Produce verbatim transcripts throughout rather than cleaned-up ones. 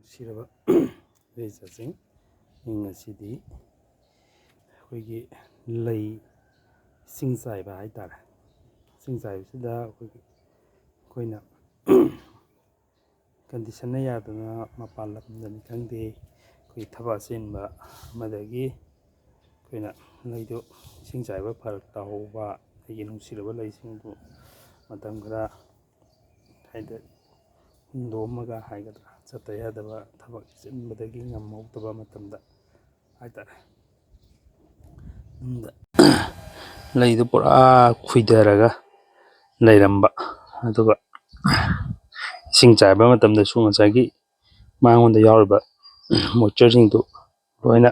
ꯅꯨꯡꯁꯤꯔꯕ ꯏꯆꯥꯁꯤꯡ, ꯉꯁꯤꯗꯤ ꯑꯩꯈꯣꯏꯒꯤ ꯂꯩ ꯏꯁꯤꯡ ꯆꯥꯏꯕ ꯍꯥꯏꯇꯥꯔꯦ꯫ ꯏꯁꯤꯡ ꯆꯥꯏꯕꯁꯤꯗ ꯑꯩꯈꯣꯏꯒꯤ, ꯑꯩꯈꯣꯏꯅ ꯀꯟꯗꯤꯁꯟꯅ ꯌꯥꯗꯅ ꯃꯄꯥꯟ ꯂꯝꯗꯅꯤ ꯈꯪꯗꯦ, ꯑꯩꯈꯣꯏ ꯊꯕꯛ ꯑꯆꯤꯟꯕ ꯑꯃꯗꯒꯤ ꯑꯩꯈꯣꯏꯅ ꯂꯩꯗꯨ ꯏꯁꯤꯡ ꯆꯥꯏꯕ ꯐꯔꯛ ꯇꯥꯍꯧꯕ, ꯑꯩꯒꯤ ꯅꯨꯡꯁꯤꯔꯕ ꯂꯩꯁꯤꯡꯕꯨ ꯃꯇꯝ ꯈꯔ ꯍꯥꯏꯗꯤ ꯍꯨꯟꯗꯣꯛꯑꯝꯃꯒ ꯍꯥꯏꯒꯗ꯭ꯔꯥ, ꯆꯠꯇ ꯌꯥꯗꯕ ꯊꯕꯛ ꯆꯤꯟꯕꯗꯒꯤ ꯉꯝꯍꯧꯗꯕ ꯃꯇꯝꯗ ꯍꯥꯏꯇꯥꯔꯦ, ꯂꯩꯗꯨ ꯄꯨꯔꯥ ꯈꯨꯏꯊꯔꯒ ꯂꯩꯔꯝꯕ, ꯑꯗꯨꯒ ꯏꯁꯤꯡ ꯆꯥꯏꯕ ꯃꯇꯝꯗꯁꯨ ꯉꯁꯥꯏꯒꯤ ꯃꯉꯣꯟꯗ ꯌꯥꯎꯔꯤꯕ ꯃꯣꯏꯆꯔꯁꯤꯡꯗꯨ ꯂꯣꯏꯅ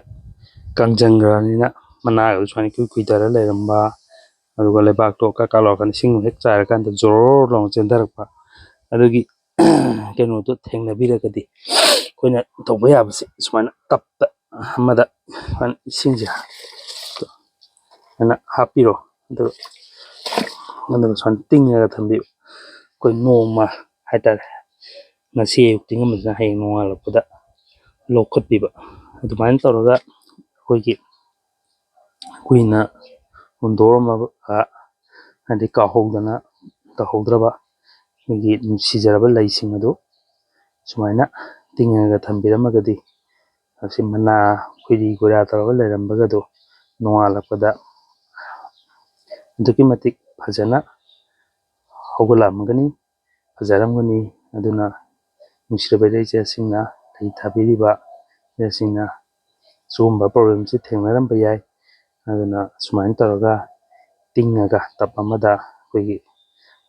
ꯀꯪꯁꯤꯟꯈ꯭ꯔꯕꯅꯤꯅ ꯃꯅꯥꯒꯗꯨ ꯁꯨꯃꯥꯏꯅ ꯏꯈꯨꯏ ꯈꯨꯏꯊꯔ ꯂꯩꯔꯝꯕ, ꯑꯗꯨꯒ ꯂꯩꯕꯥꯛꯇꯣ ꯀꯛ ꯀꯛ ꯂꯥꯎꯔꯀꯥꯟꯗ ꯏꯁꯤꯡ ꯍꯦꯛ ꯆꯥꯏꯔꯀꯥꯟꯗ ꯖꯣꯔꯣ ꯂꯥꯎꯅ ꯆꯦꯟꯊꯔꯛꯄ꯫ ꯑꯗꯨꯒꯤ ꯀꯩꯅꯣꯗꯣ ꯊꯦꯡꯅꯕꯤꯔꯒꯗꯤ ꯑꯩꯈꯣꯏꯅ ꯇꯧꯕ ꯌꯥꯕꯁꯦ ꯁꯨꯃꯥꯏꯅ ꯇꯞꯇ ꯑꯃꯗ ꯁꯨꯃꯥꯏꯅ ꯏꯁꯤꯡꯁꯦ ꯁꯨꯃꯥꯏꯅ ꯍꯥꯞꯄꯤꯔꯣ꯫ ꯑꯗꯨꯒ ꯑꯗꯨꯒ ꯁꯨꯃꯥꯏꯅ ꯇꯤꯡꯉꯒ ꯊꯝꯕꯤꯌꯨ꯫ ꯑꯩꯈꯣꯏ ꯅꯣꯡꯃ ꯍꯥꯏꯇꯥꯔꯦ, ꯉꯁꯤ ꯑꯌꯨꯛ ꯇꯤꯡꯉꯝꯕꯁꯤꯅ ꯍꯌꯦꯡ ꯅꯣꯡꯉꯥꯜꯂꯛꯄꯗ ꯂꯧꯈꯠꯄꯤꯕ꯫ ꯑꯗꯨꯃꯥꯏꯅ ꯇꯧꯔꯒ ꯑꯩꯈꯣꯏꯒꯤ ꯀꯨꯏꯅ ꯍꯨꯟꯗꯣꯛꯑꯝꯃꯒ, ꯍꯥꯏꯗꯤ ꯀꯥꯎꯍꯧꯗꯅ ꯇꯧꯍꯧꯗ꯭ꯔꯕ ꯑꯩꯈꯣꯏꯒꯤ ꯅꯨꯡꯁꯤꯖꯔꯕ ꯂꯩꯁꯤꯡ ꯑꯗꯨ ꯁꯨꯃꯥꯏꯅ ꯇꯤꯡꯉꯒ ꯊꯝꯕꯤꯔꯝꯃꯒꯗꯤ, ꯑꯁꯤ ꯃꯅꯥ ꯈꯨꯏꯔꯤ ꯈꯨꯏꯔꯥ ꯇꯧꯔꯒ ꯂꯩꯔꯝꯕꯒꯗꯣ ꯅꯣꯡꯉꯥꯜꯂꯛꯄꯗ ꯑꯗꯨꯛꯀꯤ ꯃꯇꯤꯛ ꯐꯖꯅ ꯍꯧꯒꯠꯂꯛꯂꯝꯒꯅꯤ, ꯐꯖꯔꯝꯒꯅꯤ꯫ ꯑꯗꯨꯅ ꯅꯨꯡꯁꯤꯔꯕ ꯏꯆꯦꯁꯤꯡꯅ, ꯂꯩ ꯊꯥꯕꯤꯔꯤꯕ ꯏꯆꯦꯁꯤꯡꯅ ꯁꯤꯒꯨꯝꯕ ꯄ꯭ꯔꯣꯕ꯭ꯂꯦꯝꯁꯤ ꯊꯦꯡꯅꯔꯝꯕ ꯌꯥꯏ꯫ ꯑꯗꯨꯅ ꯁꯨꯃꯥꯏꯅ ꯇꯧꯔꯒ ꯇꯤꯡꯉꯒ ꯇꯞ ꯑꯃꯗ ꯑꯩꯈꯣꯏꯒꯤ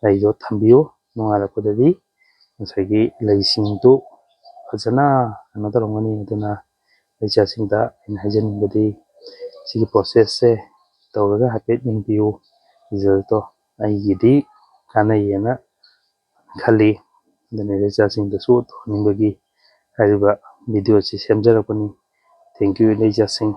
ꯂꯩꯗꯣ ꯊꯝꯕꯤꯌꯨ꯫ ꯅꯣꯡꯉꯥꯜꯂꯛꯄꯗꯗꯤ ꯉꯁꯥꯏꯒꯤ ꯂꯩꯁꯤꯡꯗꯨ ꯐꯖꯅ ꯀꯩꯅꯣ ꯇꯧꯔꯝꯒꯅꯤ꯫ ꯑꯗꯨꯅ ꯏꯆꯥꯁꯤꯡꯗ ꯑꯩꯅ ꯍꯥꯏꯖꯅꯤꯡꯕꯗꯤ, ꯁꯤꯒꯤ ꯄ꯭ꯔꯣꯁꯦꯁꯁꯦ ꯇꯧꯔꯒ ꯍꯥꯏꯐꯦꯠ ꯌꯦꯡꯕꯤꯌꯨ꯫ ꯔꯤꯖꯜꯇꯣ ꯑꯩꯒꯤꯗꯤ ꯀꯥꯟꯅꯩꯌꯦꯅ ꯈꯜꯂꯤ꯫ ꯑꯗꯨꯅ ꯏꯆꯥꯁꯤꯡꯗꯁꯨ ꯇꯧꯍꯟꯅꯤꯡꯕꯒꯤ ꯍꯥꯏꯔꯤꯕ ꯚꯤꯗꯤꯑꯣꯁꯤ ꯁꯦꯝꯖꯔꯛꯄꯅꯤ꯫ Thank you, ꯏꯆꯥꯁꯤꯡ꯫